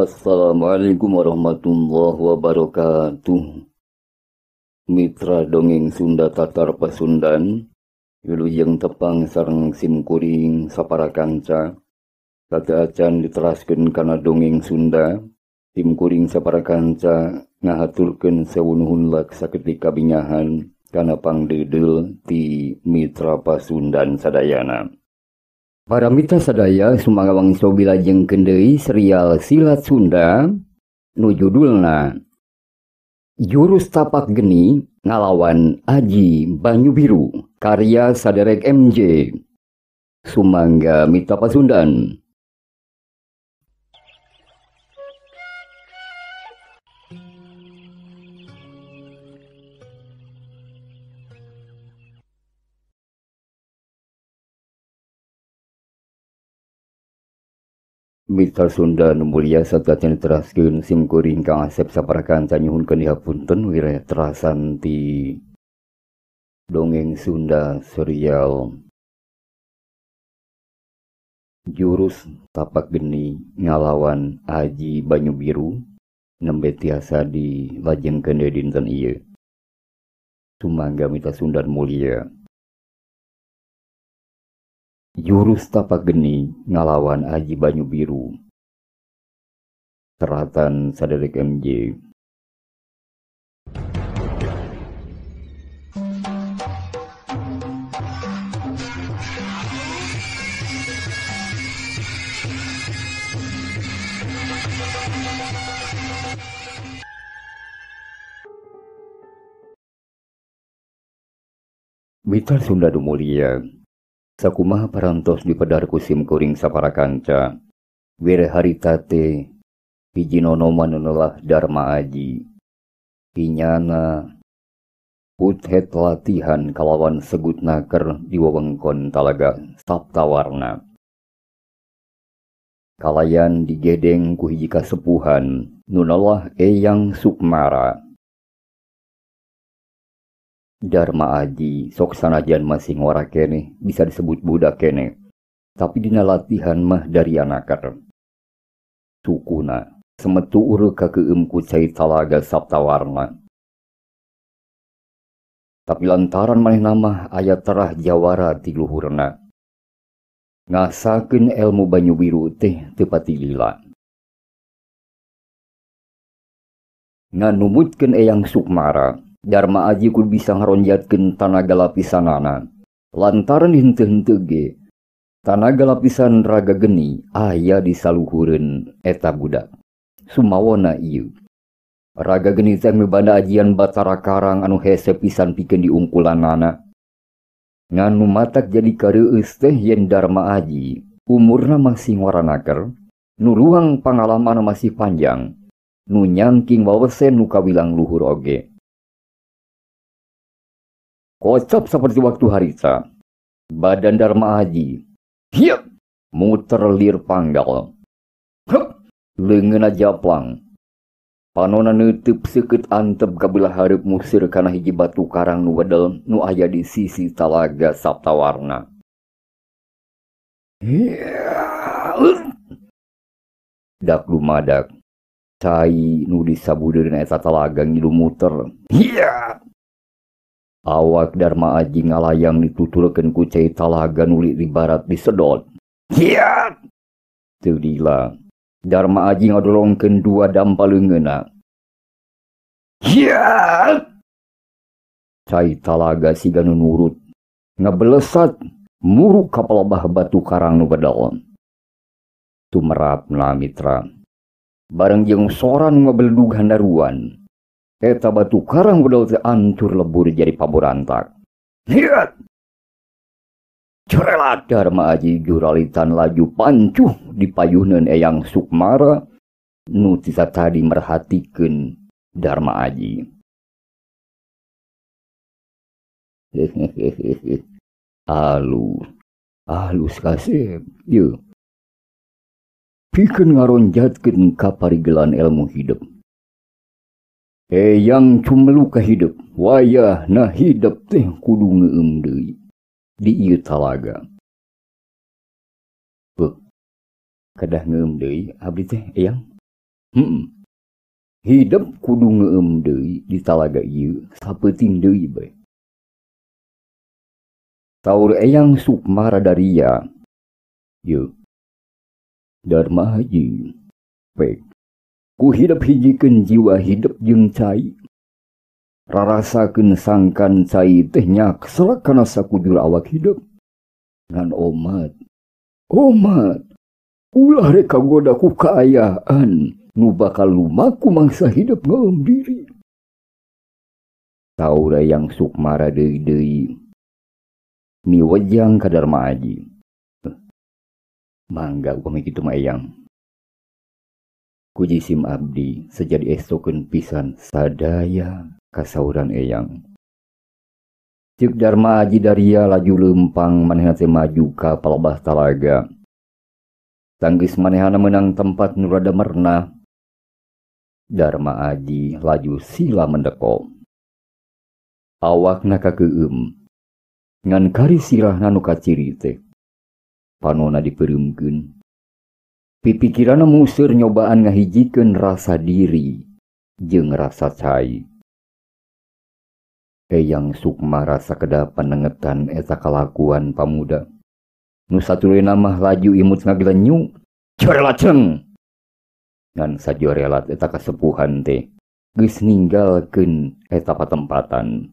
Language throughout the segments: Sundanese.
Assalamualaikum warahmatullahi wabarakatuh. Mitra dongeng Sunda Tatar Pasundan, wilujeng tepang sareng simkuring sapara kanca. Sateuacan diteraskeun kana dongeng Sunda, simkuring sapara kanca ngahaturkeun sewu nuhun lak saketik kabingahan kana pangdeudeuh ti Mitra Pasundan sadayana. Para mitra sadaya sumangga wangsul bilajengkeun deui serial Silat Sunda nu judulna Jurus Tapak Geni Ngalawan Aji Banyu Biru karya Saderek MJ. Sumangga mitra Pasundan. Mitra Sunda nu mulia sateuacan diteraskeun simkuring Kang Asep sapara kanca nyuhunkeun dihapunten wireh terasan ti dongeng Sunda serial Jurus Tapak Geni Ngalawan Aji Banyu Biru nembe tiasa dilajengkeun deui dinten ieu. Sumangga mitra Sunda mulia. Jurus Tapak Geni Ngalawan Aji Banyu Biru seratan Saderek MJ. Mitra Sunda nu mulia, sakumaha parantos dipedar ku simkuring sapara kanca, were harita teh hiji nonoman nu neulah Dharma Aji, pinyana puthet latihan kalawan segut naker di wewengkon Talaga Saptawarna. Kalayan digedeng ku hiji kasepuhan nu neulah Eyang Sukmara. Dharma Aji sok sanajan masih ngora keneh, bisa disebut budak keneh, tapi dina latihan mah dari anakar. Sukuna semetu ureuh kakeum ku cai Talaga Saptawarna. Tapi lantaran manehna mah aya terah jawara ti luhurna, ngasakeun elmu Banyu Biru teh teu pati lila. Nganumutkeun Eyang Sukmara, Dharma Aji kudu bisa ngaronjatkeun tanaga lapisanana. Lantaran henteu-henteu ge, tanaga lapisan raga geni aya di saluhureun eta budak. Sumawona ieu. Raga geni teh mibanda ajian Batara Karang anu hese pisan pikeun diungkulanana. Ngan nu matak jadi kareueus teh yen Dharma Aji umurna masih ngoranaker, nu ruang pangalaman masih panjang, nu nyangking wawesen nu kawilang luhur oge. Kocap seperti waktu harita, badan Dharma Aji hiep, muter lir panggal. Hup, leungeunna japlang. Panona neuteub seukeut antep kabelah hareup museur kana hiji batu karang nu wedel nu aya di sisi Talaga Saptawarna. Dak lumadak, cai nu disabudeun eta talaga ngilu muter. Hiya! Awak Dharma Aji ngalayang dituturkeun ku cai talaga nuli di barat disedot. Hiya! Teu lila, Dharma Aji ngadorongkeun dua dampa leungeunna. Hiya! Cai talaga siga nu nurut, ngabelesat muruk ka palebah batu karang nu bedal. Tumerapna mitra, bareng jeung soran ngabeledug handaruan. Eta batu karang bedal teh antur lebur jadi paborantak. Hiat! Corelat Dharma Aji juralitan laju pancuh dipayuneun Eyang Sukmara nu tisa tadi merhatikeun Dharma Aji. Alus, alus kasep, yeuh. Pikeun ngaronjatkeun kaparigelan ilmu hidup. Eyang cumelu ka hidup, wayah na hidup teh kudu ngeueum deui di ieu talaga. Beuh, kedah ngeueum deui abdi teh Eyang. Hidep kudu ngeueum deui di talaga ieu sapeuting deui bae. Saur Eyang Sukmara Daria, "Yeuh, Darma Aji, pek ku hidep hijikeun jiwa hidep jeung cai. Rarasakeun sangkan cai teh nyakslak kana sakujur awak hidep. Ngan omat, omat, ulah rek kagoda ku kaayaan nu bakal lumaku mangsa hidep ngeueum diri." Saur Eyang Sukmara deui-deui miwejang ka Darma Aji. "Mangga upami kitu mah Eyang. Ku jisim abdi sejadi esokeun pisan sadaya kasauran Eyang." Ceuk Darma Aji Daria laju leumpang manehna teh maju ka palebah talaga. Sanggeus manehna meunang tempat nu rada merenah, Darma Aji laju sila mendeko. Awakna kakeueum, ngan kari sirahna nu kaciri teh panona dipereumkeun. Pipikiranna museur nyobaan ngahijikeun rasa diri jeung rasa cai. Eyang Sukmara sakedapan nengetan eta kalakuan pamuda. Nu satuluyna mah laju imut ngagelenyu, "Jorelaceng!" Ngan sajorelat eta kasepuhan teh geus ninggalkeun eta patempatan.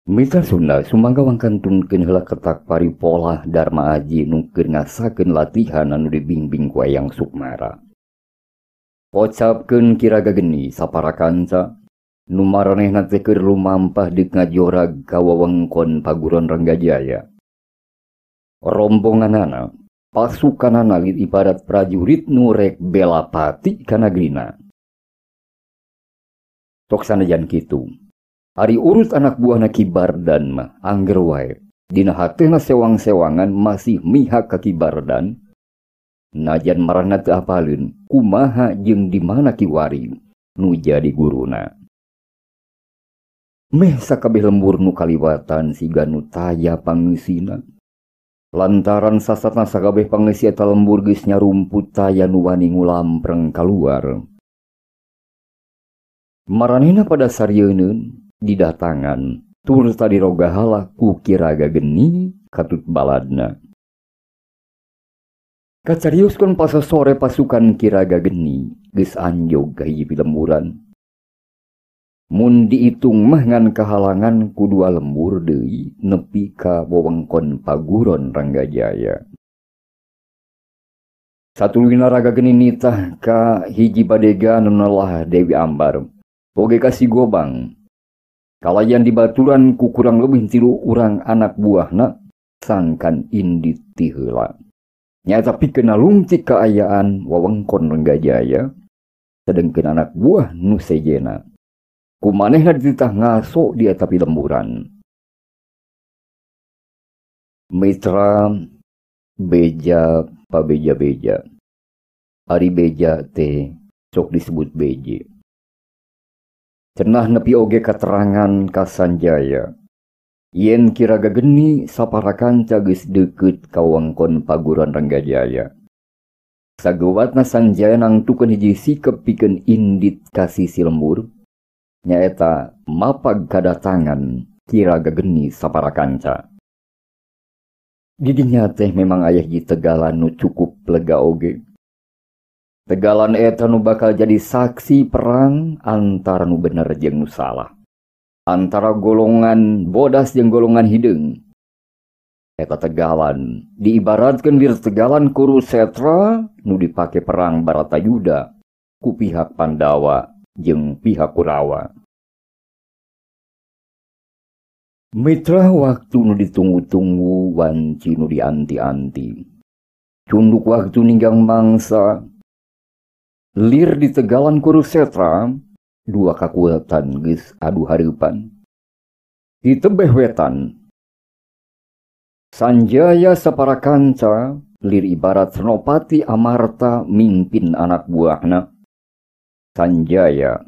Mitra Sunda sumangga wangkantunkeun heula ketak paripolah Darma Aji nu keur ngasakeun latihan anu dibimbing ku Eyang Sukmara. Kocapkeun kiraga geni sapara kanca nu maranehna teh keur lumampah deuk ngajorag ka wewengkon Paguron Ranggajaya. Rombonganana, pasukanana lit ibarat prajurit nu rek bela pati ka nagrina. Tok sanajan kitu, ari urut anak buahna Ki Bardan mah angger wae dina hatena sewang-sewangan masih mihak ka Ki Bardan. Najan marana teu apaleun kumaha jeung di mana Ki Wari nu jadi guruna. Meh sakabeh lembur nu kaliwatan siga nu taya pangeusina. Lantaran sasatna sakabeh pangeusi eta lembur geus nyarumput taya nu wani ngulampreng kaluar. Maranehna pada sarieun didatangan tur tadi rogahala ku kiraga geni katut baladna. Kacariuskeun pasosore pasukan kiraga geni geus anjog ka hiji lemburan. Mun diitung mah ngan kahalangan ku dua lembur deui nepi ka wewengkon Paguron Ranggajaya. Satuluyna raga geni nitah ka hiji badega nu nelah Dewi Ambar oge ka Si Gobang. Kalayan dibaturan ku kurang lebih 3 urang anak buahna sangkan indit ti heula. Nyaeta pikeun nalungtik kaayaan wewengkon Ranggajaya, sedengkeun anak buah nu sejena ku manehna dititah ngaso di eta pilemburan. Mitra beja pabeja-beja. Ari beja teh sok disebut beje. Cenah nepi oge katerangan ka Sanjaya yen kiraga geni sapara kanca geus deukeut ka wewengkon Paguron Ranggajaya. Sagewatna Sanjaya nangtukeun hiji sikep pikeun indit ka sisi lembur, nyaeta mapag kadatangan kiraga geni sapara kanca. Didinya teh memang aya hiji tegalan nu cukup lega oge. Tegalan eta nu bakal jadi saksi perang antara nu bener jeung nu salah, antara golongan bodas jeung golongan hideung. Eta tegalan diibaratkeun wir tegalan Kurusetra nu dipake perang Baratayuda ku pihak Pandawa jeung pihak Kurawa. Mitra waktu nu ditunggu-tunggu wanci nu dianti-anti. Cunduk waktu ninggang mangsa. Lir di tegalan Kurusetra, dua kakuatan geus adu hareupan. Di tebeh wetan, Sanjaya sapara kanca lir ibarat Senopati Amarta mimpin anak buahna. Sanjaya,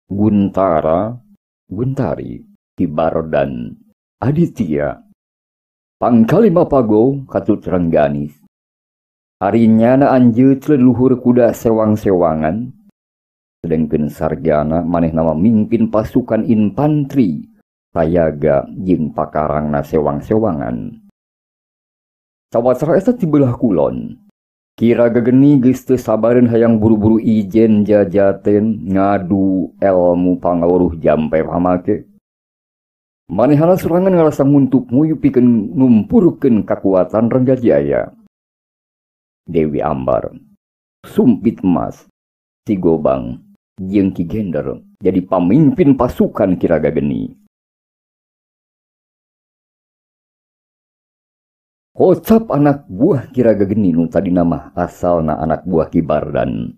Guntara, Guntari, Ki Bardan, Aditya, Pangkalima Pago katut Rengganis. Ari nyana anjeut leluhur kuda sewang-sewangan, sedengkeun Sargana manehna mah mimpin pasukan infanteri sayaga jeung pakarangna sewang-sewangan. Sawatara eta ti beulah kulon. Kira gageni geus teu sabareun hayang buru-buru ijen jajaten ngadu elmu pangawuruh jampe pamake. Manehna sorangan ngarasa nguntup nguyu pikeun ngumpurkeun kakuatan Renggajaya. Dewi Ambar, Sumpit Emas, Si Gobang, jeung Ki Gender jadi pamimpin pasukan Ki Ragageni. Kocap anak buah Ki Ragageni nu tadina mah asalna anak buah Ki Bardan.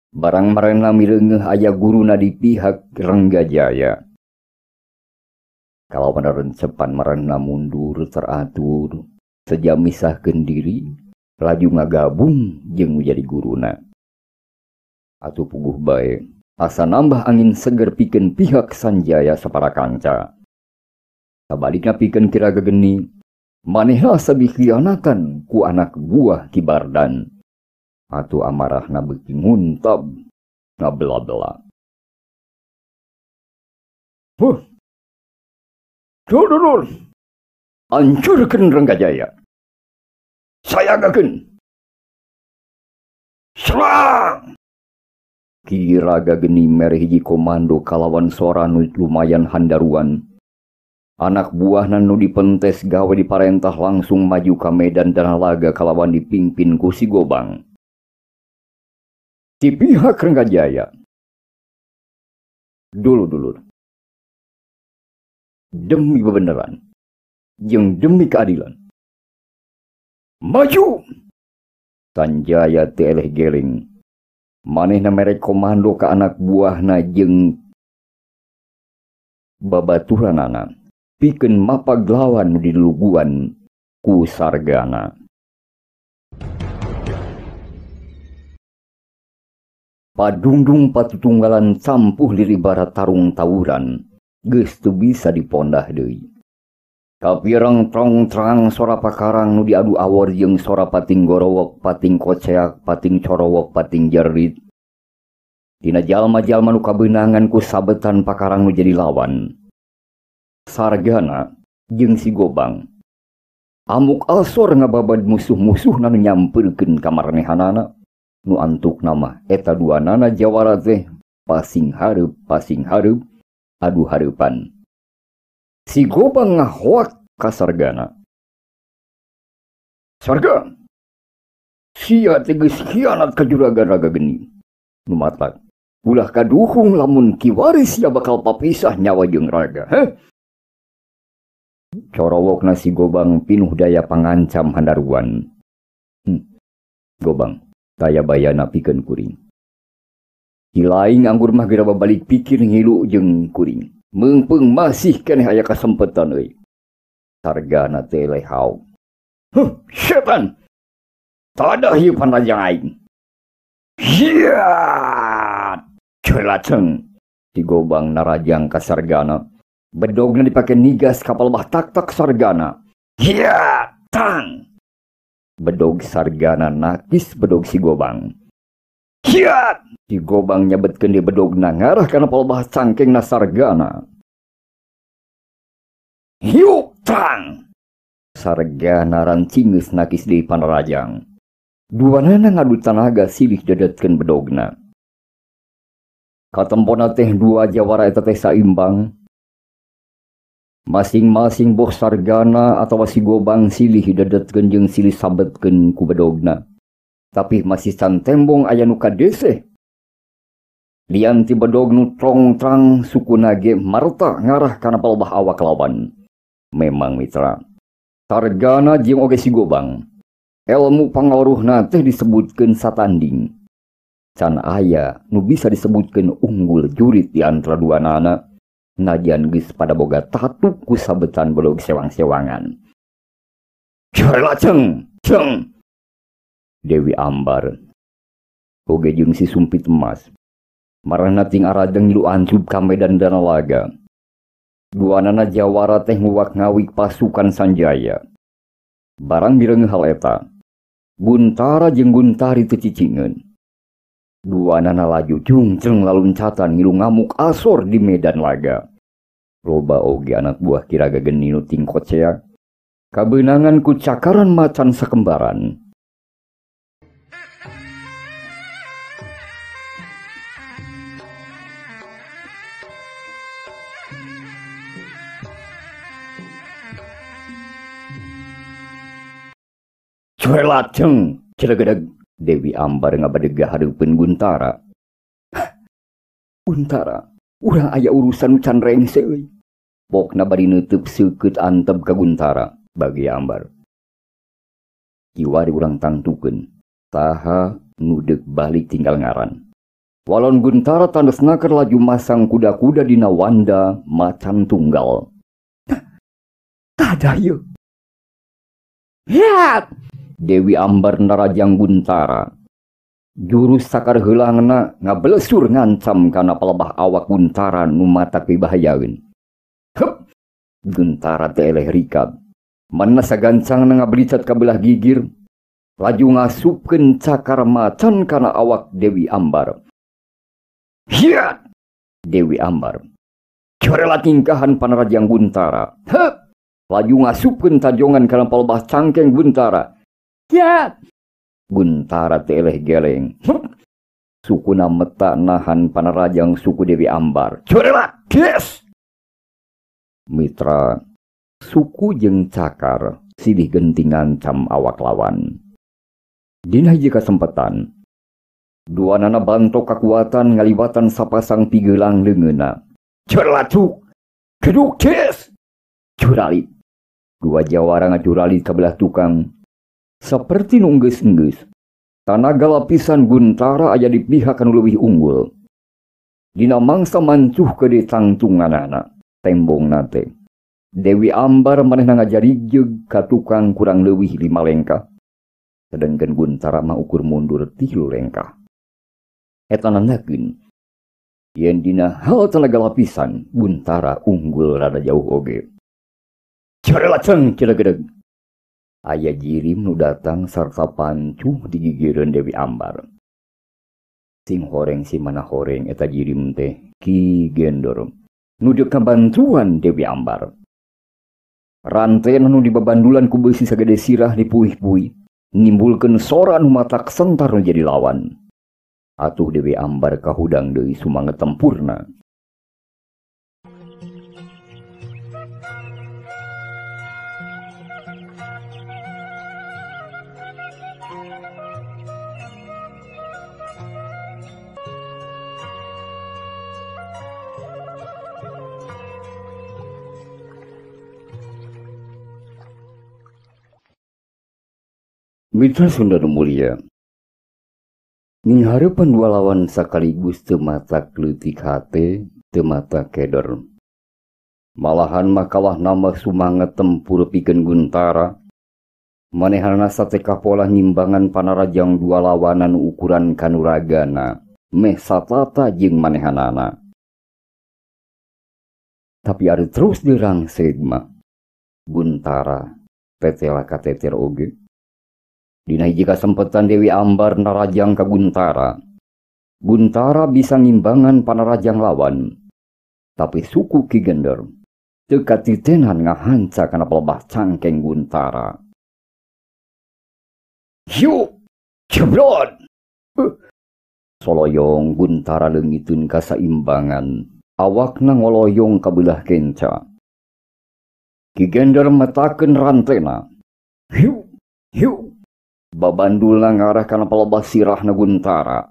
Barang marena mireungeuh aya guruna di pihak Renggajaya. Kalawan rencepan marena mundur teratur, sejam misahkeun diri, laju ngagabung jeung jadi guruna. Atuh puguh bae, asa nambah angin seger pikeun pihak Sanjaya sapara kanca. Sabalikna pikeun Ki Ragageni, manehna asa dikhianatan ku anak buah Ki Bardan. Atuh amarahna beuki nguntab, ngabela-bela. Huh. Dulur, hancurkeun Renggajaya. Sayagakeun. Serang! Ki Ragageni mere hiji komando kalawan sora nu lumayan handaruan. Anak buahna nu dipentes gawe diparentah langsung maju ka medan dana laga kalawan dipimpin ku Si Gobang. Di pihak Renggajaya. Dulu-dulu. Demi bebeneran, jeung demi keadilan. Maju! Sanjaya teu eleh geleng. Manehna mere komando ka anak buahna jeung babaturanana pikeun mapag lawan nu diluguan ku Sargana. Padungdung patutunggalan campuh liri barat tarung tawuran, geus teu bisa dipondah deui. Kapireng trong-trang sora pakarang nu diadu awor jeung sora pating gorowok, pating koceak, pating corowok, pating jerit. Dina jalma-jalma nu kabeunangan ku sabetan pakarang nu jadi lawan. Sargana jeung Si Gobang amuk alsor ngababad musuh-musuhna nu nyampeurkeun ka marenehanana. Nu antukna mah eta duanana jawara teh pasing hareup adu hareupan. Si Gobang ngahoak ka Sargana. Sarga, sia teh geus khianat ka juragan Ragageni. Nu matak ulah kaduhung lamun kiwari sia bakal papisah nyawa jeung raga. Heh? Corowokna Si Gobang pinuh daya pangancam handaruan. Gobang, taya bayana pikeun kuring. Hilaing anggur mah geura babalik pikir ngilu jeung kuring. Meungpeung masih keneh aya kasempetan euy. Sargana teh lehau. Huh, setan. Tadah ieu panrajang aing. Hiat! Celaceng. Si Gobang narajang ka Sargana. Bedogna dipake nigas kapal bah tak-tak Sargana. Hiat! Tang! Bedog Sargana nakis bedog Si Gobang. Hiat! Si Gobang nyabetkeun di bedogna ngarah kana palbah cangkengna Sargana. Hiuk tang! Sargana rancingeus nakis di panrajang. Duanana ngadu tanaga silih dedetkeun bedogna. Katempona teh dua jawara eta teh saimbang. Masing-masing boh Sargana atawa Si Gobang silih dedetkeun jeung silih sabetkeun ku bedogna. Tapi masih can tembong aya nu kadeseh. Lian ti bedog nu trong-trang sukuna ge marta ngarah kana palbah awak lawan. Memang mitra, Sargana jeung oge Si Gobang elmu pangaruhna teh disebutkeun satanding. Can aya nu bisa disebutkeun unggul jurit di antara duanana. Najan geus pada boga tatuk ku sabetan bedog sewang-sewangan. Celaceng, ceng. Dewi Ambar oge jeung Si Sumpit Emas marahna ting arajeng ngilu ancub ka medan dana laga. Duanana jawara teh nguwak-ngawik pasukan Sanjaya. Barang mireng hal eta, Guntara jeung Guntari teu cicingeun. Duanana laju jungceng laluncatan ngilu ngamuk asor di medan laga. Loba oge anak buah Ki Raga Geni nu tingkot ceak. Kabeunangan ku cakaran macan sakembaran. Cuelaceng, cilegedeg. Dewi Ambar ngabadegah hareupeun Guntara. Guntara, urang aya urusan can rengse euy. Pokna bari neuteuk seukeut antep ka Guntara, bagi Ambar. Kiwari urang tangtukeun, saha nu deuk balik tinggal ngaran. Walon Guntara tandesna keur laju masang kuda-kuda dina wanda macan tunggal. Tada ieu. Hiat! Dewi Ambar narajang Guntara. Jurus sakar heulangna ngabelesur ngancam kana palebah awak Guntara nu matak pibahayaeun. Hup! Guntara teh eleh rikab. Mana sagancangna ngabelicat ka belah gigir, laju ngasupkeun cakar macan kana awak Dewi Ambar. Hiat! Dewi Ambar. Corela tingkahan panarajang Guntara. Hup! Laju ngasupkeun tajongan kana palebah cangkeng Guntara. Ya, Guntara teh eleh geleng. Sukuna meta nahan panarajang suku Dewi Ambar. Curela, yes. Mitra suku jeung cakar silih genti ngancam awak lawan. Dina hiji kasempatan, duanana bantok kakuatan ngaliwatan sapasang pigelang leungeunna. Curela cuk, geduk yes. Curali. Dua jawara ngacurali ka belah tukang. Saperti nu enggeus-enggeus, tanaga lapisan Guntara aya di pihak anu leuwih unggul. Dina mangsa mancuh ke tangtunganana, tembongna teh. Dewi Ambar manehna ngajarijeg ka tukang kurang leuwih 5 lengkah. Sedengkeun Guntara mah ukur mundur 3 lengkah. Eta nandakeun yen dina hal tanaga lapisan Guntara unggul rada jauh oge. Carelaceng cilegedeg. Aya jirim nu datang sarta pancuh di gigireun Dewi Ambar. Sing horeng si mana horeng eta jirim teh Ki Gendor nu deuk kabantuan Dewi Ambar. Rantena nu dibabandulan ku beusi sagede sirah dipuih-puih, nimbulkeun sora nu matak sentar nu jadi lawan. Atuh Dewi Ambar kahudang deui sumanget tempurna. Mitra Sunda nu mulia, minghareupan dua lawan sakaligus teu matak leutik hate, teu matak keder. Malahan makalah nambah sumanget tempur pikeun Guntara. Manehanna sateka pola ngimbangan panarajang dua lawanan ukuran kanuragana, meh satata jeung manehanana. Tapi ari terus dirangseg mah, Guntara tetela kateter oge. Dina hiji kasempetan Dewi Ambar narajang ka Guntara. Guntara bisa ngimbangan panarajang lawan. Tapi suku Ki Gender teu katitenan ngahanca kana pelebah cangkeng Guntara. Hiu! Jeblon! Soloyong Guntara leungiteun kasaimbangan. Awakna ngoloyong ka beulah kenca. Ki Gender metakeun rantena. Hiu! Hiu! Babandulna ngarah kana palebah sirahna Guntara.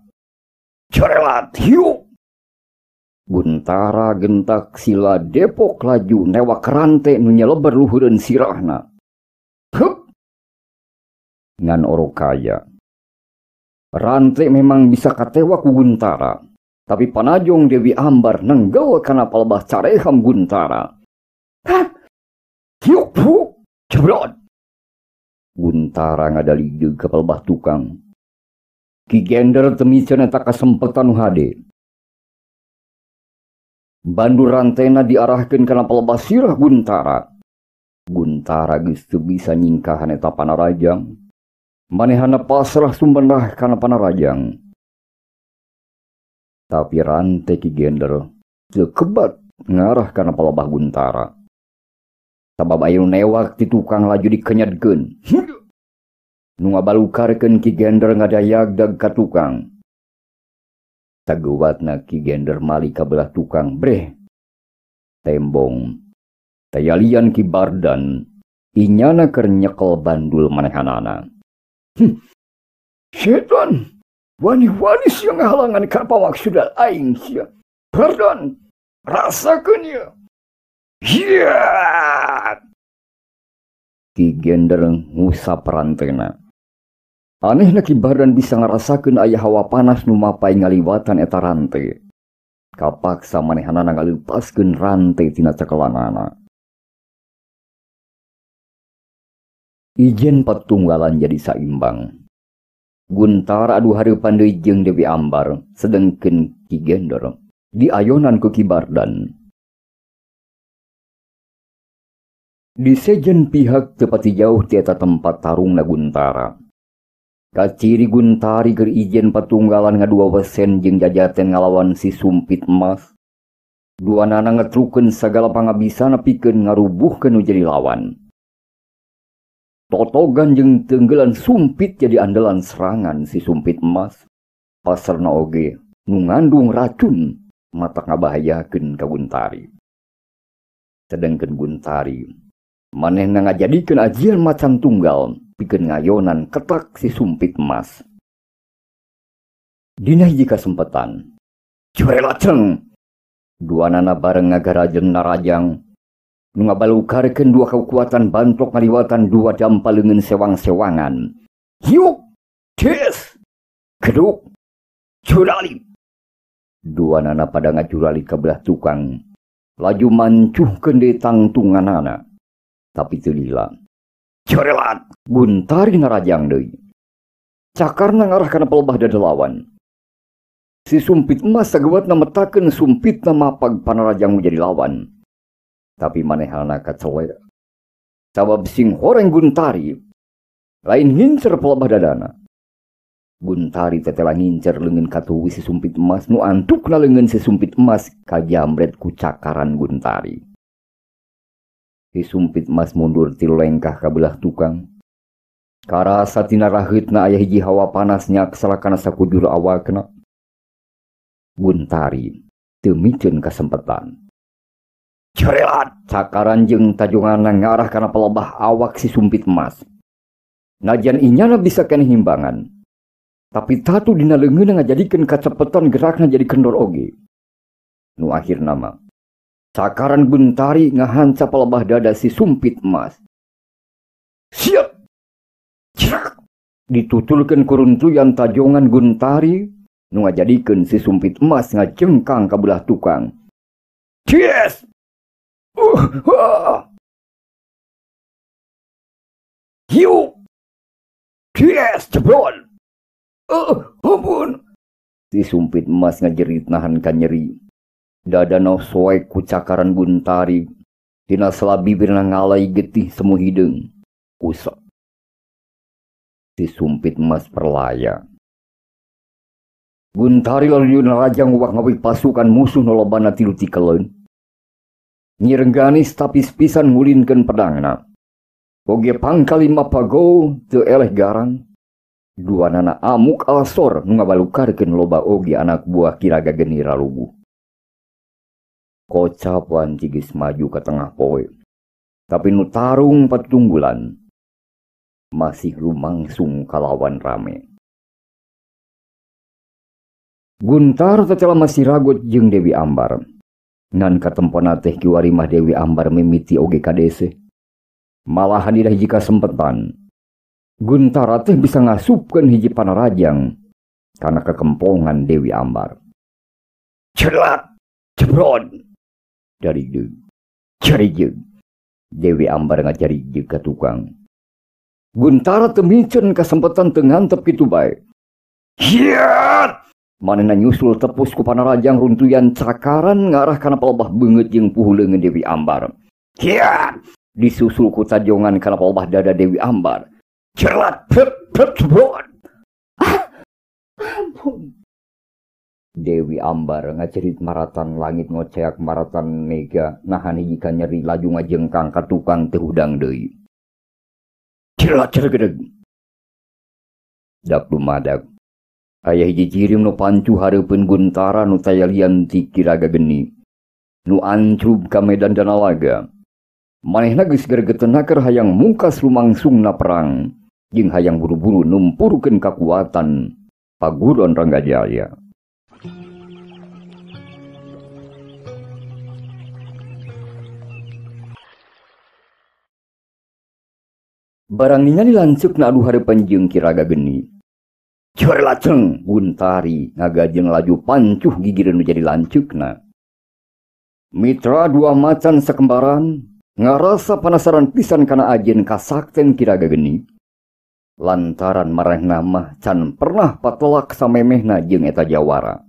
Corelat hiu! Guntara gentak sila depok laju newak rante nu nyeleber luhureun sirahna. Hup! Ngan orokaya. Rante memang bisa katewak ku Guntara, tapi panajong Dewi Ambar nenggel kana palebah careham Guntara. Hah! Hiu! Hu! Jeblot! Guntara ngadaligdeug ka palebah tukang. Ki Gender teu miceun eta kasempetan nu hade. Bandu rantena diarahkeun kana palebah sirah Guntara. Guntara geus teu bisa nyingkahan eta panarajang. Manehana pasrah sumbenah kana panarajang. Tapi rante Ki Gender teu kebat ngarah kana palebah Guntara. Sabab aya nu newak ti tukang laju dikenyadkeun. Nu ngabalukarkeun Ki Gender ngadayagdag ka tukang. Sageuwatna Ki Gender mali ka belah tukang breh. Tembong. Tayalian Ki Bardan inyana keur nyekel bandul manehanana. Setan, wani-wani sia ngahalangan ka pamaksudan aing sia. Bardan, rasakeun ieu. Hiat! Ki Gender ngusap rantena. Anehna Ki Bardan bisa ngarasakeun aya hawa panas nu mapay ngaliwatan eta rante. Kapaksa manehanana ngaleupaskeun rante tina cekelanana. Ijen patunggalan jadi saimbang. Guntara adu hareupan deui jeung Dewi Ambar, sedengkeun Ki Gender diayonan ku Ki Bardan. Di sejen pihak teu pati jauh ti eta tempat tarungna Guntara. Kaciri Guntari keur ijen patunggalan ngadua wesen jeung jajaten ngalawan si Sumpit Emas. Duanana ngetrukeun sagala pangabisana pikeun ngarubuhkeun nu jadi lawan. Totogan jeung tenggelan sumpit jadi andalan serangan si Sumpit Emas. Pasarna oge nu ngandung racun matak ngabahayakeun ka Guntari. Sedengkeun Guntari manehna ngajadikeun ajian macan tunggal pikeun ngayonan ketak si Sumpit Emas. Dina hiji kasempetan, jurelaceng duanana bareng ngagarajem narajang nu ngabalukarkeun dua kekuatan bantok ngaliwatan dua dampa leungeun sewang-sewangan. Hiuk, des, geduk, jurali. Duanana pada ngajurali ka belah tukang, laju mancuhkeun deui tangtunganana. Tapi teu lila. Jorelat, Guntari narajang deui. Cakarna ngarah kana palebah dada lawan. Si Sumpit Emas sagewatna metakeun sumpitna mapag panarajang menjadi lawan. Tapi manehana kacele. Sabab sing horeng Guntari lain ngincer palebah dadana. Guntari tetela ngincer leungeun katuhu si Sumpit Emas nu antukna leungeun si Sumpit Emas kajamret ku cakaran Guntari. Si Sumpit Emas mundur 3 lengkah ka belah tukang. Karasa tina raheutna aya hiji hawa panas nyaksala kana sakujur awakna. Guntari teu miceun kasempetan. Jorelat, cakaran jeung tajunganna ngarah kana palebah awak si Sumpit Emas. Najan inyana bisa keneh himbangan. Tapi tatu dina leungeunna ngajadikeun kacepetan gerakna jadi kendor oge. Nu akhirna mah cakaran Guntari ngahanca palebah dada si Sumpit Emas. Siap! Cerak! Ditutulkeun kuruntuyan tajongan Guntari nu ngajadikeun si Sumpit Emas ngajengkang ka belah tukang. Yes! Hiu! Yes! Jebrol! Ampun! Si Sumpit Emas ngajerit nahan ka nyeri. Dadana soek ku cakaran Guntari. Tina sela bibirna ngalai getih semu hideung. Kusak. Si Sumpit Emas perlaya. Guntari lalu narajang wak ngawik pasukan musuh nu lobana 3 tikeleun. Nyirengganis tapis pisan ngulinkeun pedangna. Oge pangkalima pago teu eleh garang. Duanana amuk alsor nu ngabalukarkeun loba oge anak buah Kiraga Geni ralubuh. Kocap wanci geus maju ka tengah poe. Tapi nu tarung patunggulan masih lumangsung kalawan rame. Guntara tetela masih ragot jeung Dewi Ambar. Ngan katempona teh kiwari mah Dewi Ambar mimiti oge kadese. Malahan dina hiji kasempetan, Guntara teh bisa ngasupkeun hiji panarajang kana kekempongan Dewi Ambar. Celat, jebron. Dari deug, cari jeug. Dewi Ambar ngacari jeug ka tukang. Guntara teu miceun kasempetan teu ngantep kitu bae. Hiat! Manehna nyusul tepus ku panarajang runtuyan cakaran ngarah kana palebah beungeut jeung puhu leungeun Dewi Ambar. Hiat! Disusul ku tajongan kana palebah dada Dewi Ambar. Cerlat pep pep cebrot. Ah, ampun. Dewi Ambar ngacerit maratan langit ngoceak maratan mega nahan hiji ka nyeri laju ngajengkang ka tukang teu hudang deui. Cerlat cergedeg. Dak lumadak. Aya hiji jirim nu pancu hareupeun Guntara nu taya lian ti Ki Raga Geni. Nu ancrub ka medan Danalaga. Manehna geus gregeteun keur hayang mungkas lumangsungna perang jeung hayang buru-buru numpurkeun kakuatan paguron Ranggajaya. Barang ningali lanceukna adu hareupan jeung Ki Raga Geni. Jor laceng Guntari ngagajeng laju pancuh gigireun nu jadi lanceukna. Mitra dua macan sakembaran ngarasa panasaran pisan kana ajen kasakten Ki Raga Geni. Lantaran marehna mah can pernah patelak samemehna jeung eta jawara.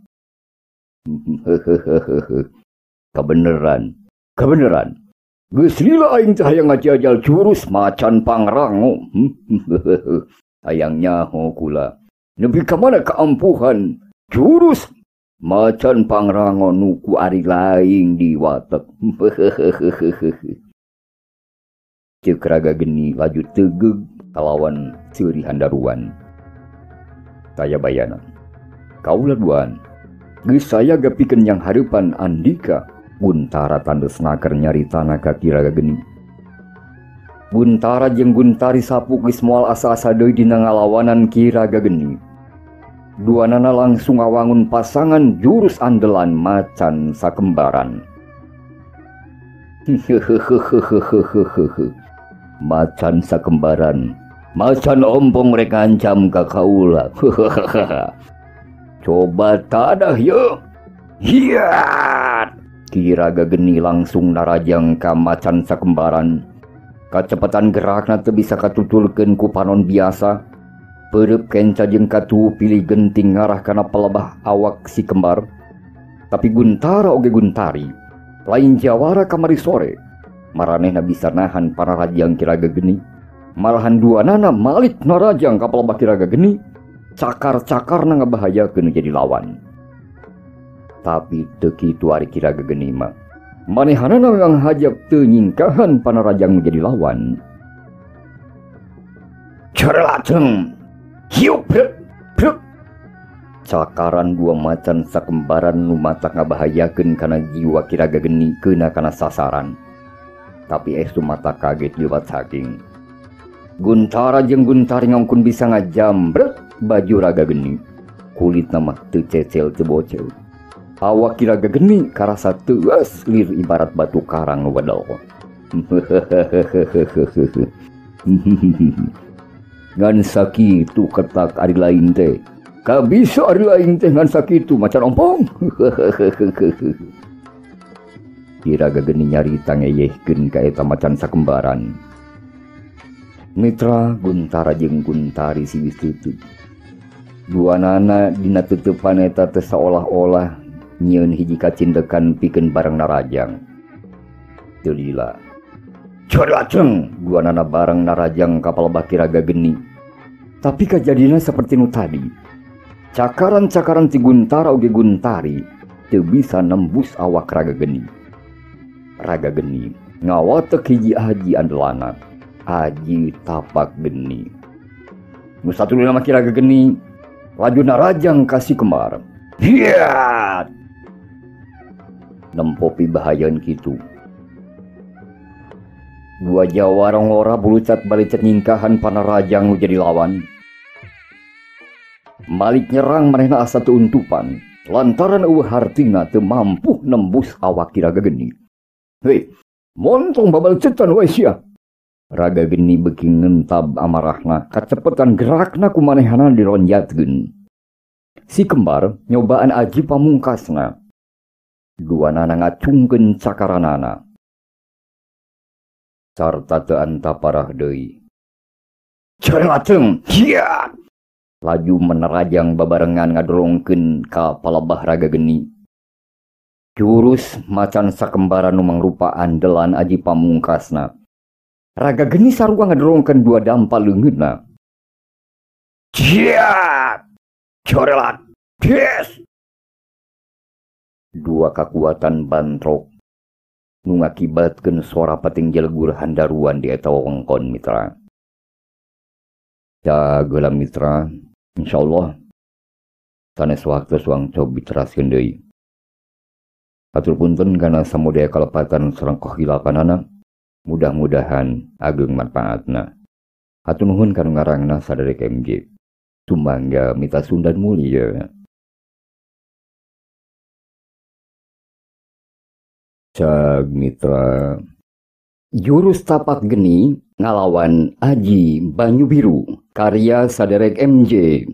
Kabeneran, kabeneran. Geus lila aing teh hayang ngajajal jurus macan pangrango. Hayang nyaho kula. Nepi ka mana kaampuhan jurus macan pangrango nu ku ari laing diwatek. Ceuk Raga Geni laju tegeug kalawan seuri handaruan. Saya bayana. Kaula duaan. Geus saya gapikeun yang hareupan andika. Guntara tandesna keur nyaritana ka Ki Raga Geni. Guntara jeung Guntari sapuk geus moal asa-asa deui dina ngalawanan Ki Raga Geni. Duanana langsung ngawangun pasangan jurus andelan macan sakembaran. Macan sakembaran, macan ompong rek ngancam ka kaula. Coba tadah ye. Hiat! Ki Raga Geni langsung narajang ka macan sakembaran. Kacepatan gerakna teu bisa katutulkeun ku panon biasa. Peureub kenca jeung katuhu pilih genting ngarah kana pelebah awak si kembar. Tapi Guntara oge Guntari lain jawara kamari sore. Maranehna bisa nahan pararajang Ki Raga Geni. Malahan duanana malik narajang ka pelebah Ki Raga Geni. Cakar-cakarna ngabahayakeun jadi lawan. Tapi teu kitu ari Ki Raga Geni mah. Manehanana memang hajab teu nyingkahan panarajang menjadi lawan. Cerlaceng. Hiup brek brek. Cakaran dua macan sakembaran nu matak ngabahayakeun kana jiwa Ki Raga Geni keuna kana sasaran. Tapi estu mata kaget liwat saking. Guntara jeung Guntari ngongkun bisa ngajambret baju Raga Geni. Kulitna mah teu cecel teu bocel. Awak Ki Raga Geni karasa teuas lir ibarat batu karang nu wadal. Ngan sakitu ketak ari lain teh. Kabisa ari lain teh ngan sakitu macan ompong. Ki Raga Geni nyarita ngeyehkeun ka eta macan sakembaran. Mitra Guntara jeung Guntari siwis tutug. Duanana dina tutupan eta teh saolah-olah nyieun hiji kacindekan pikeun bareng narajang. Teu lila. Corlaceng duanana bareng narajang ka palebah Ki Raga Geni. Tapi kajadina seperti nu tadi. Cakaran-cakaran ti Guntara oge Guntari teu bisa nembus awak Raga Geni. Raga Geni ngawatek hiji aji andelana, aji tapak geni. Nu satuluyna mah Ki Raga Geni laju narajang ka si kembar. Hiat! Nempopi bahayan kitu. Dua jawara ngora bulucat balicet nyingkahan panarajang nu jadi lawan. Malik nyerang manehna asa teu untupan lantaran eueuh hartina teu mampu nembus awak Ki Raga Geni. Hei, montong babalcetan wae sia. Raga Geni beuki ngentab amarahna, kacepetan gerakna ku manehna dironjatkeun. Si kembar nyobaan aji pamungkasna. Duanana ngacungkeun cakaranana. Sarta teu antaparah deui. Cerlaceng, hiat! Laju menerajang babarengan ngadorongkeun ka palebah Raga Geni. Jurus macan sakembara nu mangrupa andelan aji pamungkasna. Raga Geni sarua ngadorongkeun dua dampa leungeunna. Jiat! Corelat! Yes! Dua kakuatan bantrok nu ngakibatkeun sora pating jelegur handaruan di eta wewengkon mitra. Jagola mitra, insyaallah sanes waktu suang cobi teraskeun deui. Hatur punten kana samudaya kalepatan sareng kahilapanana, mudah-mudahan ageng manfaatna. Hatur nuhun kanu ngarangna saderek MJ. Sumangga mita Sundan mulia. Cag mitra. Jurus Tapak Geni ngalawan Aji Banyu Biru karya saderek MJ.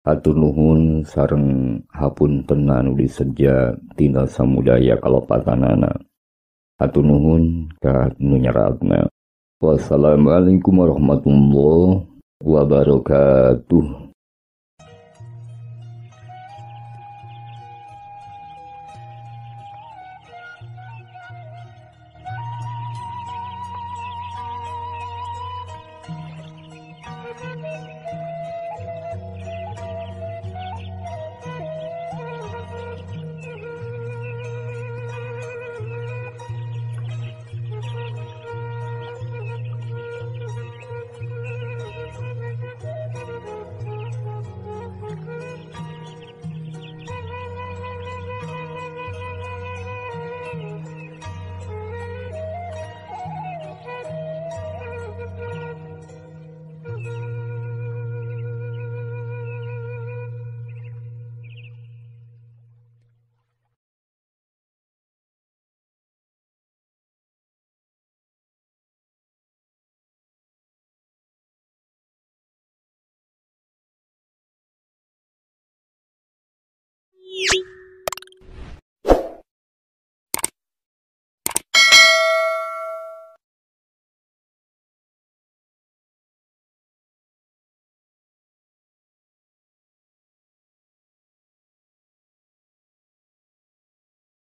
Hatur nuhun sareng hapunten anu diseja tina samudaya kalepatanana. Hatur nuhun ka nu nyeratna. Wassalamualaikum warahmatullahi wabarakatuh.